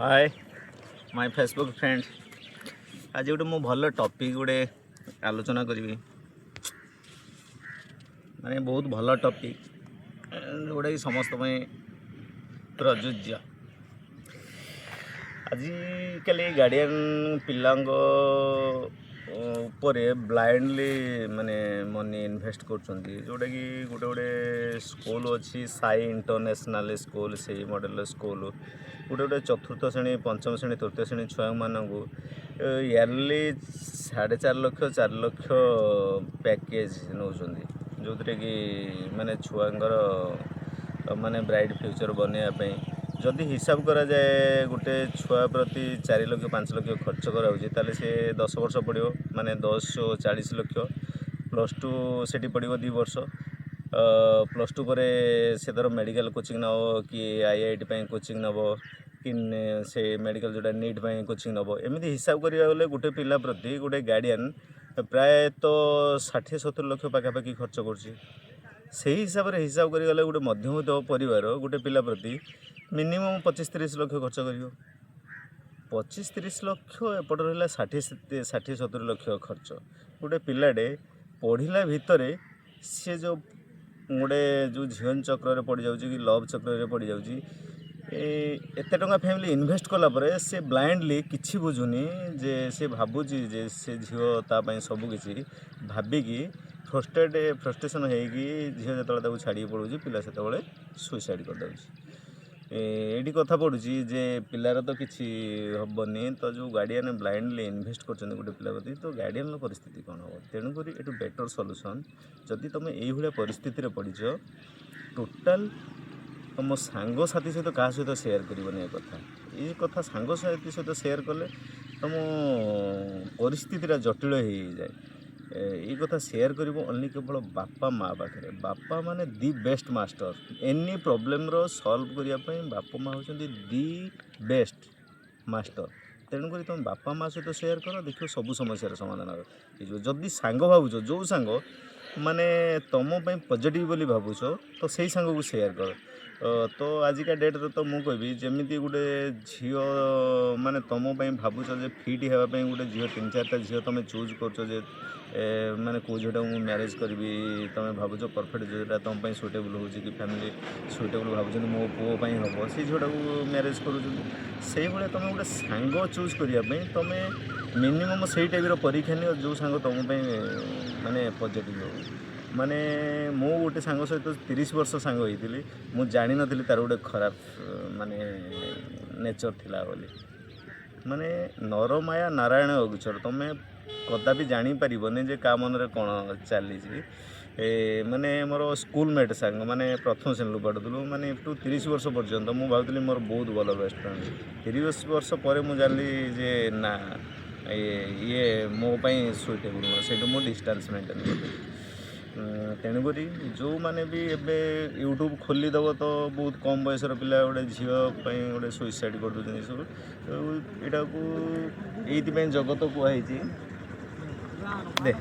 ହାଏ ମାଇ Facebook friend. ଆଜି ଗୋଟେ ମୁଁ ଭଲ ଟପିକ୍ ଗୋଟେ ଆଲୋଚନା କରିବି, ମାନେ ବହୁତ ଭଲ ଟପିକ୍, ଯେଉଁଟାକି ସମସ୍ତଙ୍କ ପାଇଁ ପ୍ରଯୁଜ୍ୟ। ଆଜିକାଲି ଗାର୍ଡ଼ିଆନ୍ ପିଲାଙ୍କ ଉପରେ ବ୍ଲାଇଣ୍ଡଲି ମାନେ ମନି ଇନଭେଷ୍ଟ କରୁଛନ୍ତି, ଯେଉଁଟାକି ଗୋଟେ ଗୋଟେ ସ୍କୁଲ୍ ଅଛି, ସାଇ ଇଣ୍ଟରନ୍ୟାସନାଲ୍ ସ୍କୁଲ୍, ସେଇ ମଡ଼େଲର ସ୍କୁଲ୍ ଗୋଟେ ଗୋଟେ ଚତୁର୍ଥ ଶ୍ରେଣୀ, ପଞ୍ଚମ ଶ୍ରେଣୀ, ତୃତୀୟ ଶ୍ରେଣୀ ଛୁଆମାନଙ୍କୁ ଇୟରଲି 4.5 ଲକ୍ଷ, 4 ଲକ୍ଷ ପ୍ୟାକେଜ୍ ନେଉଛନ୍ତି, ଯେଉଁଥିରେ କି ମାନେ ଛୁଆଙ୍କର ମାନେ ବ୍ରାଇଟ୍ ଫ୍ୟୁଚର୍ ବନେଇବା ପାଇଁ। ଯଦି ହିସାବ କରାଯାଏ, ଗୋଟେ ଛୁଆ ପ୍ରତି 4 ଲକ୍ଷ, 5 ଲକ୍ଷ ଖର୍ଚ୍ଚ କରାହେଉଛି, ତାହେଲେ ସେ 10 ବର୍ଷ ପଢ଼ିବ, ମାନେ 10 40 ଲକ୍ଷ। +2 ସେଠି ପଢ଼ିବ 2 ବର୍ଷ। +2 ପରେ ସେ ଧର ମେଡ଼ିକାଲ କୋଚିଂ ନେବ କି ଆଇଆଇଟି ପାଇଁ କୋଚିଂ ନେବ କି ସେ ମେଡ଼ିକାଲ ଯେଉଁଟା ନିଟ୍ ପାଇଁ କୋଚିଂ ନେବ, ଏମିତି ହିସାବ କରିବାକୁ ଗଲେ ଗୋଟେ ପିଲା ପ୍ରତି ଗୋଟେ ଗାର୍ଡ଼ିଆନ୍ ପ୍ରାୟତଃ 60-70 ଲକ୍ଷ ପାଖାପାଖି ଖର୍ଚ୍ଚ କରୁଛି। ସେଇ ହିସାବରେ ହିସାବ କରିଗଲେ ଗୋଟେ ମଧ୍ୟବିତ୍ତ ପରିବାର ଗୋଟେ ପିଲା ପ୍ରତି ମିନିମମ୍ 25-30 ଲକ୍ଷ ଖର୍ଚ୍ଚ କରିବ। 25-30 ଲକ୍ଷ ଏପଟେ ରହିଲା, 60-70 ଲକ୍ଷ ଖର୍ଚ୍ଚ। ଗୋଟେ ପିଲାଟେ ପଢ଼ିଲା ଭିତରେ ସେ ଯେଉଁ ଗୋଟେ ଯେଉଁ ଝିଅନ ଚକ୍ରରେ ପଡ଼ିଯାଉଛି କି ଲଭ୍ ଚକ୍ରରେ ପଡ଼ିଯାଉଛି, ଏ ଏତେ ଟଙ୍କା ଫ୍ୟାମିଲି ଇନଭେଷ୍ଟ କଲା ପରେ ସେ ବ୍ଲାଇଣ୍ଡଲି କିଛି ବୁଝୁନି ଯେ ସେ ଭାବୁଛି ଯେ ସେ ଝିଅ ତା ପାଇଁ ସବୁ କିଛି ଭାବିକି ଫ୍ରଷ୍ଟ୍ରେସନ୍ ହେଇକି ଝିଅ ଯେତେବେଳେ ତାକୁ ଛାଡ଼ିକି ପଳାଉଛି, ପିଲା ସେତେବେଳେ ସୁଇସାଇଡ଼୍ କରିଦେଉଛି। ଏଇଠି କଥା ପଡ଼ୁଛି ଯେ ପିଲାର ତ କିଛି ହେବନି, ତ ଯେଉଁ ଗାର୍ଡ଼ିଆନ୍ ବ୍ଲାଇଣ୍ଡଲି ଇନଭେଷ୍ଟ କରୁଛନ୍ତି ଗୋଟେ ପିଲା ପ୍ରତି, ତ ଗାର୍ଡ଼ିଆନ୍ର ପରିସ୍ଥିତି କ'ଣ ହେବ? ତେଣୁକରି ଏଠୁ ବେଟର୍ ସଲ୍ୟୁସନ୍, ଯଦି ତୁମେ ଏଇଭଳିଆ ପରିସ୍ଥିତିରେ ପଡ଼ିଛ, ଟୋଟାଲ୍ ତୁମ ସାଙ୍ଗସାଥି ସହିତ କାହା ସହିତ ସେୟାର କରିବନି ଏ କଥା। ଏ କଥା ସାଙ୍ଗସାଥି ସହିତ ସେୟାର କଲେ ତୁମ ପରିସ୍ଥିତିଟା ଜଟିଳ ହେଇଯାଏ। ଏଇ କଥା ସେୟାର କରିବ ଓନ୍ଲି କେବଳ ବାପା ମା ପାଖରେ। ବାପା ମାନେ the best master. Any ପ୍ରୋବ୍ଲେମର ସଲ୍ଭ କରିବା ପାଇଁ ବାପା ମା ହେଉଛନ୍ତି the best master. ତେଣୁକରି ତୁମେ ବାପା ମା ସହିତ ସେୟାର କର, ଦେଖିବ ସବୁ ସମସ୍ୟାର ସମାଧାନ ହେଇଯିବ। ଯଦି ସାଙ୍ଗ ଭାବୁଛ, ଯେଉଁ ସାଙ୍ଗ ମାନେ ତୁମ ପାଇଁ ପଜିଟିଭ୍ ବୋଲି ଭାବୁଛ, ତ ସେଇ ସାଙ୍ଗକୁ ସେୟାର କର। ତ ଆଜିକା ଡେଟ୍ରେ ତ ମୁଁ କହିବି, ଯେମିତି ଗୋଟେ ଝିଅ ମାନେ ତୁମ ପାଇଁ ଭାବୁଛ ଯେ ଫିଟ୍ ହେବା ପାଇଁ ଗୋଟେ ଝିଅ, ତିନି ଚାରିଟା ଝିଅ ତୁମେ ଚୁଜ୍ କରୁଛ ଯେ ମାନେ କେଉଁ ଝିଅଟାକୁ ମୁଁ ମ୍ୟାରେଜ୍ କରିବି, ତୁମେ ଭାବୁଛ ପରଫେକ୍ଟ ଯେଉଁଟା ତୁମ ପାଇଁ ସୁଇଟେବୁଲ୍ ହେଉଛି କି ଫ୍ୟାମିଲି ସୁଇଟେବୁଲ୍ ଭାବୁଛନ୍ତି ମୋ ପୁଅ ପାଇଁ ହେବ, ସେଇ ଝିଅଟାକୁ ମ୍ୟାରେଜ୍ କରୁଛନ୍ତି। ସେଇଭଳିଆ ତୁମେ ଗୋଟେ ସାଙ୍ଗ ଚୁଜ୍ କରିବା ପାଇଁ ତୁମେ ମିନିମମ୍ ସେଇ ଟାଇପ୍ର ପରୀକ୍ଷା ନିଅ, ଯେଉଁ ସାଙ୍ଗ ତୁମ ପାଇଁ ମାନେ ପଜିଟିଭ୍ ହେବ। ମାନେ ମୁଁ ଗୋଟେ ସାଙ୍ଗ ସହିତ 30 ବର୍ଷ ସାଙ୍ଗ ହେଇଥିଲି, ମୁଁ ଜାଣିନଥିଲି ତାର ଗୋଟେ ଖରାପ ମାନେ ନେଚର୍ ଥିଲା ବୋଲି। ମାନେ ନରମାୟା ନାରାୟଣ ଅଗୋଚର, ତୁମେ କଦାପି ଜାଣିପାରିବନି ଯେ କାହା ମନରେ କ'ଣ ଚାଲିଛି। ମାନେ ମୋର ସ୍କୁଲ ମେଟ୍ ସାଙ୍ଗ, ମାନେ ପ୍ରଥମ ଶ୍ରେଣୀରୁ ପଢ଼ୁଥିଲୁ, ମାନେ ଟୁ 30 ବର୍ଷ ପର୍ଯ୍ୟନ୍ତ ମୁଁ ଭାବୁଥିଲି ମୋର ବହୁତ ଭଲ ବେଷ୍ଟ ଫ୍ରେଣ୍ଡ। 30 ବର୍ଷ ପରେ ମୁଁ ଜାଣିଲି ଯେ ନା, ଇଏ ମୋ ପାଇଁ ସୁଇଟେବୁଲ୍ ନୁହଁ। ସେଇଠୁ ମୁଁ ଡିଷ୍ଟାନ୍ସ ମେଣ୍ଟେନ୍ କରିଦେଲି। ତେଣୁକରି ଯେଉଁମାନେ ବି ଏବେ ୟୁଟ୍ୟୁବ୍ ଖୋଲିଦେବ ତ ବହୁତ କମ୍ ବୟସର ପିଲା ଗୋଟେ ଝିଅ ପାଇଁ ଗୋଟେ ସୁଇସାଇଡ଼୍ କରିଦେଉଛନ୍ତି ଏସବୁ। ଏଇଟାକୁ ଏଇଥିପାଇଁ ଜଗତ କୁହାହେଇଛି ଦେ।